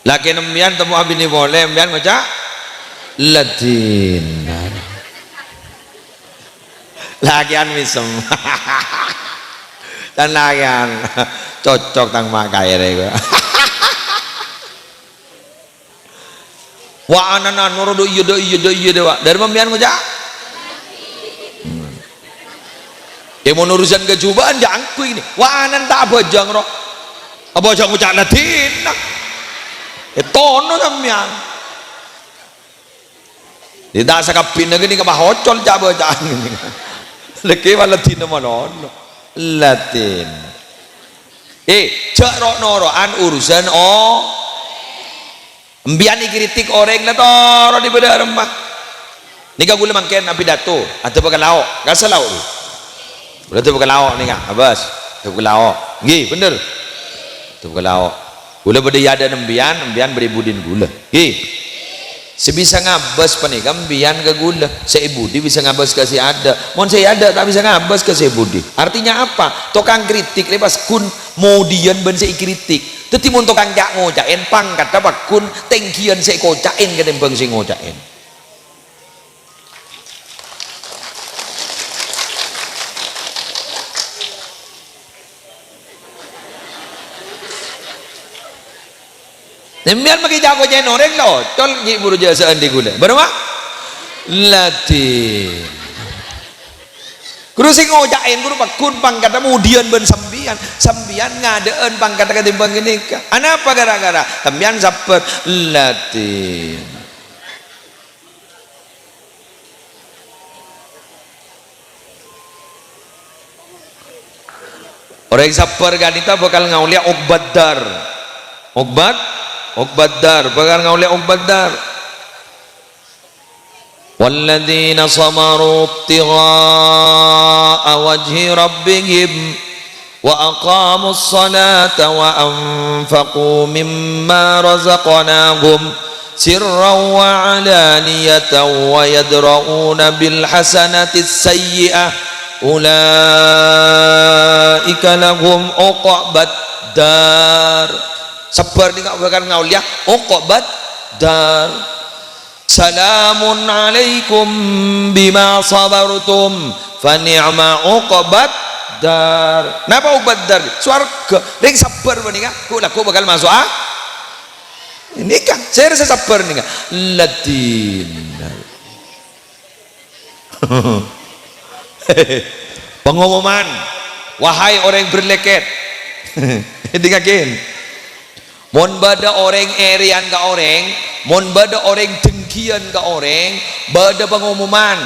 Lakèna sampèyan temmo abinè polè, sampèyan ngoca', "Ladin." Lakèyan mèsem. Dân lakèyan. Cocok tang ma' kaèrè, kok. Wa' ana'na noro' do' iyâ, do' iyâ, do' iyâ, do' wa'. Dârma sampèyan ngoca'? Hmm. È, mon urusan kajhubâ'ân jhâ' angghuy kènè. Wa' ana'na ta' abhâjâng, ro. Abhâjâng ngoca' ladinna. Ètono sampèyan. Dhi ta' sakabbhina kènè ka pahocol ca'-bâca'an kènè. Lèkè wa' ladinna malolo. Ladin. Eh, jhâ' ro'-noro'an urusan o-, Sampèyan èkritik orèng la toro' è bâdâ rèmma. Nèka ghulâ mangkèn apidato, adhâbâ ka lao', ka salao'. Ghulâ adhâbâ ka lao' nèka, abâs. Adhâbâ ka lao'. Ngghi, bhender. Adhâbâ ka lao'. Ghulâ bâdâ è adâ'na sampèyan, sampèyan bârri' budina ghulâ. Ngghi. Sè bisa ngabâs panèka sampèyan ka ghulâ. Sè è budi bisa ngabâs ka sè adâ'. Mon sè è adâ' ta' bisa ngabâs ka sè è budi. Artinya apa? Tokang kritik rè pas ghun modiyân bân sè èkritik. Dhâddhi mon tokang ca'-ngoca'è, pangkaddhâ pagghun tèngghiyân sè èkoca'è katèmbhâng sè èngoca'è. Sampèyan maghi ca'-koca'èn orèng la ocol, ghi' buru jhâsa'an dhi ghulâ. Bârâmma? Ladin. Ghuru sè ngoca'è, ghuru pagghun pangkaddhâ modiyân bân sampèyan. Sampèyan ngadâ'ân pangkaddhâ katèmbhâng ghânèka. Anapa gara-gara? Sampèyan sabbhâr. Ladin. Orèng sabbhâr ka'dinto bhâkal ngaollèya uqbad dar. Uqbad, uqbad dar, bhâkal ngaollèya uqbad dar. Walladzina sabaru ibtigha'a wajhi rabbihim wa aqamus salata wa anfaqu mimma razaqnahum sirran wa alaniyatan wa yadra'una bil hasanatis sayyi'ah ulaika lahum uqbad dar. Sabbhâr nèka bhâkal ngaollèya uqbad dar. Salamun alaikum bima sabartum, fa ni'ma uqbad dar. Napa uqbad dar? Sowarghâ. Rèng sabbhâr panèka, ghu'-, lagghu' bhâkal maso'a. Nèka, sèra sè sabbhâr nèka. Ladin. Pengumuman, wahai orèng berleket. Èdingngaghi. Mon bâdâ orèng èrèyan ka orèng, mon bâdâ orèng denggiyan ka orèng, bâdâ pangomoman.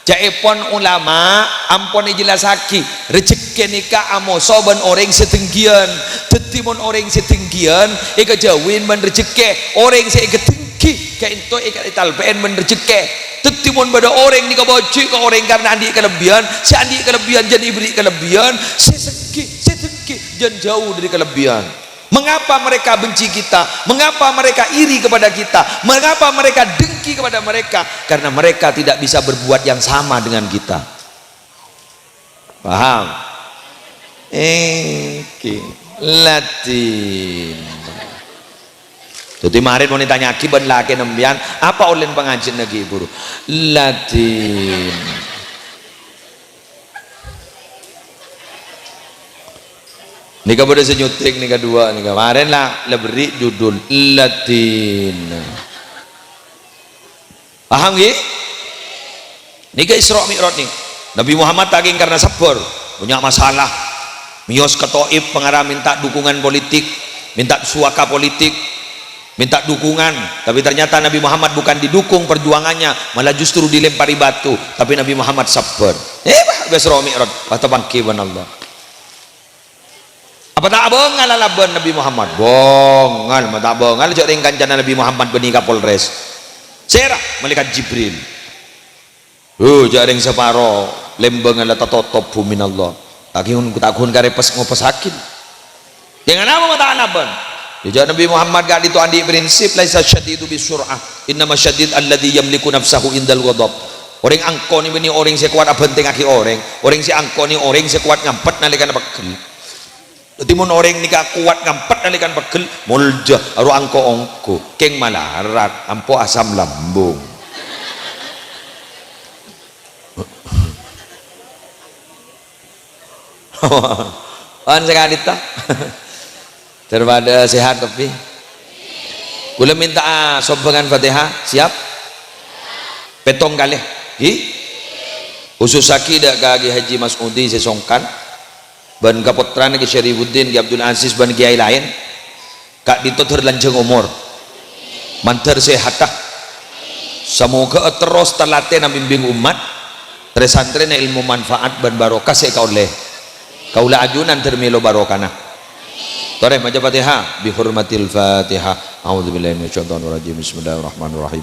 Ca'èpon ulama ampon èjellassaghi, rejhekkè nèka amoso bân orèng sè denggiyan. Dhâddhi mon orèng sè denggiyan èkajâuwin bân rejhekkè, orèng sè èkadenggi ka'ènto èka-, ètalbâ'ân bân rejhekkè. Dhâddhi mon bâdâ orèng nèka bâji' ka orèng karna andi' kalebbiyân, sè andi' kalebbiyân jân èberri' kalebbiyân, sè senggi, sè denggi jân jâu dâri kalebbiyân. Mengapa mereka benci kita? Mengapa mereka iri kepada kita? Mengapa mereka dengki kepada mereka? Karena mereka tidak bisa berbuat yang sama dengan kita. Paham? Èngghi. Ladhin. Dhâddhi marèn mon ètanya'aghi bân lakèna sampèyan, apa ollèna pangajiyânna ghi' bhuru? Ladhin. Nèka bâdâ sè nyuting nèka duwâ' nèka. Marèn la, la berri' judul Ladhin. Paham, ghi? Nèka Isra Mi'raj, nè. Nabi Muhammad ta' kèng karna sabbhâr, punya masalah. Mèyos ka Thaif, pangarah minta dukungan politik, minta suaka politik, minta dukungan. Tapi ternyata Nabi Muhammad bukan didukung perjuangannya, malah justru dilempari batu. Tapi Nabi Muhammad sabbhâr. Eh, wah, Isra Mi'raj, pas tapangghi bân Allah. Apa ta' bângal alabân Nabi Muhammad? Bângal, ma' ta' bângal, jhâ' rèng kancana Nabi Muhammad bânnè Kapolres. Sèra? Malaikat Jibril. Huh, jhâ' rèng saparo lèmbângnga la tatotop bhumina Allah. Ta' ghun, ta' ghun karè pes-, ngopessaghi. Kèng anapa ma' ta' alabân? Jhâ' Nabi Muhammad ka'dinto andi' prinsip, "Laisa syadidu bisur'ah, innama syadid alladzi yamliku nafsahu indal ghadab." Orèng angko nè bânnè orèng sè kowat abhântèngngaghi orèng. Orèng sè angko nè orèng sè kowat ngampet nalèkana pegghel. Dhâddhi, mon orèng nèka kowat ngampet nalèkana pegghel, molja, aro angko-ongko, kèng malarat, ampo asam lambung. Pan sè ka'dinto. Daripada sehat, tapi. Kaulâ mènta'a sombhângan Fatihah, siap? Pèttong kalè, ghi? Khusussaghi dâ' ka Kè Haji Mas'udi sè songkan. Bân ka pottrana Kè Syarifuddin, Kè Abdul Aziz, bân kèyaè laèn, ka'dinto dhâr lanjhâng omor, mandhâr sehatta. Samoghâ'â terros talatèna bimbing ommat, trè-santrèna èlmo manfaat bân barokah sè èkaollè. Kaulâ ajunan dhâr mèlo barokana. Torè maca Fatihah, bi hurmatil Fatihah. A'udzubillahi minasyaitonirrajim. Bismillahirrahmanirrahim.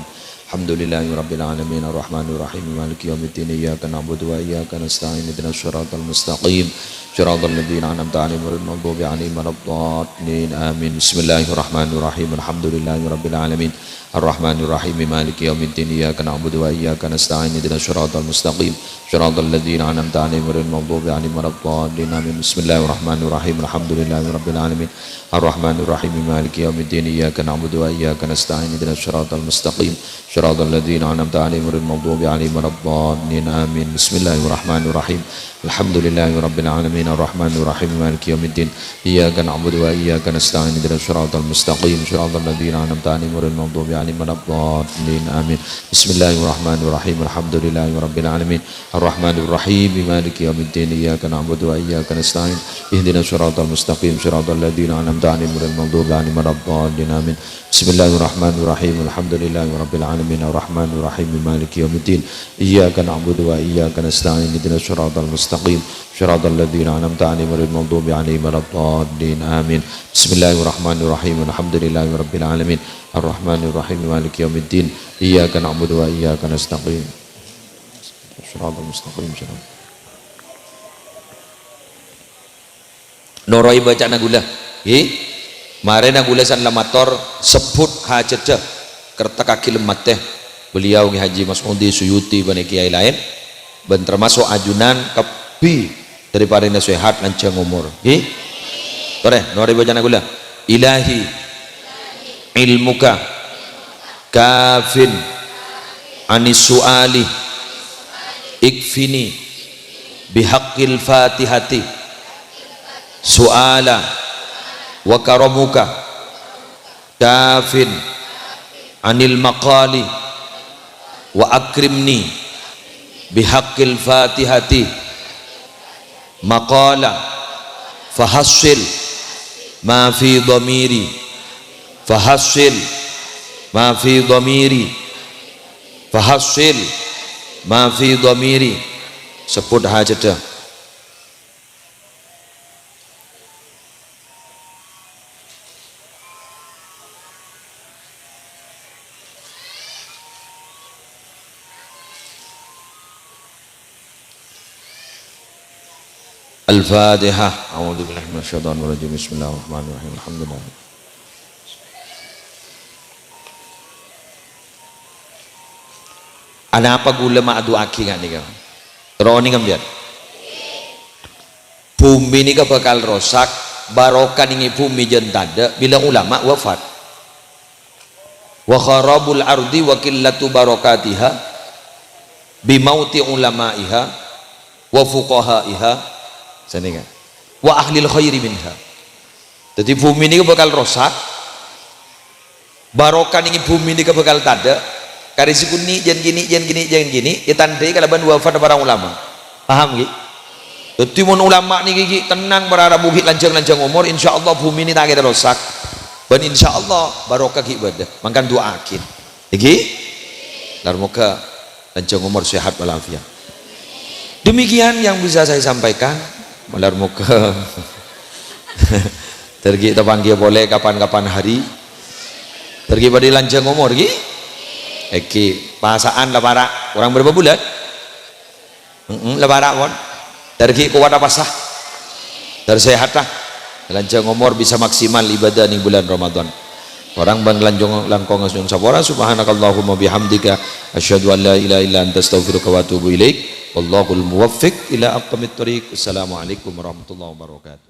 Alhamdulillahi rabbil alamin, arrahmanir rahim, maliki yaumiddin, iyyaka na'budu wa iyyaka nasta'in, ihdinas siratal mustaqim, siratal ladzina an'amta 'alaihim ghairil maghdubi 'alaihim waladdallin. Amin. Bismillahirrahmanirrahim. Alhamdulillahi rabbil alamin, arrahmanir rahim, maliki yaumiddin, iyyaka na'budu wa iyyaka nasta'in, ihdinas siratal mustaqim, siratal ladzina an'amta 'alaihim ghairil maghdubi 'alaihim waladdallin. Amin. Bismillahirrahmanirrahim. Alhamdulillahi rabbil alamin, arrahmanir rahim, maliki yaumiddin, iyyaka na'budu wa iyyaka nasta'in, ihdinas siratal mustaqim, siratal ladzina an'amta 'alaihim ghairil maghdubi 'alaihim waladdallin. Amin. Bismillahirrahmanirrahim. Alhamdulillahi rabbil alamin, arrahmanir rahim, maliki yaumiddin, iyyaka na'budu wa iyyaka nasta'in, ihdinas siratal mustaqim, siratal ladzina an'amta 'alaihim ghairil maghdubi 'alaihim waladdallin. Amin. Bismillahirrahmanirrahim. Alhamdulillahi rabbil alamin, arrahmanir rahim, maliki yaumiddin, iyyaka na'budu wa iyyaka nasta'in, ihdinas siratal mustaqim, siratal ladzina an'amta 'alaihim ghairil maghdubi 'alaihim waladdallin. Amin. Bismillahirrahmanirrahim. Alhamdulillahi rabbil alamin, arrahmanir rahim, maliki yaumiddin, iyyaka na'budu wa iyyaka nasta'in, ihdinas siratal mustaqim, siratal ladzina an'amta 'alaihim ghairil maghdubi 'alaihim waladdallin. Amin. Bismillahirrahmanirrahim. Alhamdulillahi rabbil alamin, arrahmanir rahim, maliki yaumiddin, iyyaka na'budu wa iyyaka nasta'in, siratal mustaqim, siratal Noro'i bâca'na ghulâ, ghi? Marèna ghulâ san la mator, sebbhut hajhâddhâ, kertekkaghi lem matè. Beliau ngghi Haji Mas'udi Suyuti bân kèyaè laèn, bân termasuk ajunan kabbhi dhâri parèna sehat lanjhâng omor, ghi? Torè, noro'i bâca'na ghulâ. Ilahi, ilmuka kafin anis su'ali, ikfini bihaqqil fatihati su'ala, wa karamuka kafin anil maqali, wa akrimni bihaqqil fatihati maqala, fahassil ma fi dhamiri Fahassil ma fi dhamiri. Fahassil ma fi dhamiri. Sebbhut hajhâddhâ. Al-Fatihah. A'udzubillahi minasyaitonirrajim. Bismillahirrahmanirrahim. Alhamdulillah. Anapa ghulâ ma' adu'aaghi nga' nèka? Ronèng sampèyan. Bhumè nèka bhâkal rosak, barokah nèng è bhumè jân tadâ' bilâ ulama wafat. Wa kharabul ardi wa qillatu barakatiha bi mauti ulama'iha wa fuqaha'iha, sanèka, wa ahlil khairi minha. Dhâddhi, bhumè nèka bhâkal rosak, barokah nèng è bhumè nèka bhâkal tadâ', karè sè ghunnè' jân ghinè', jân ghinè', jân ghinè', ètandhâi kalabân wafat para ulama. Paham, ghi? Dhâddhi, mon ulama nèka ghi' tennang, para rabu ghi' lanjhâng-lanjhâng omor, insyaallah bhumè nèka ta' kèra rosak. Bân insyaallah barokah ghi' bâdâ. Mangkana du'aaghi. Ènggi? Malar moghâ lanjhâng omor, sehat walafiat. Demikian yang bisa saya sampaikan. Malar moghâ. Dâr ghi' tapangghi polè kapan-kapan hari. Dâr ghi' bâdâ lanjhâng omor, ghi? Ènggi, pasa'an la para'. Korang bârâmpa bulân? Heeh, la para' pon. Dâr ghi' kowat apasa. Dâr sehatta. Lanjhâng omor bisa maksimal ibadah nèng bulân Ramadan. Korang bân lanjhâng langkong asyukur sapora. Subhanakallahumma bihamdika, asyhadu an la ilaha illa anta, astaghfiruka wa atubu ilaik. Wallahul muwaffiq ila aqwamit thoriq. Assalamualaikum warahmatullahi wabarakatuh.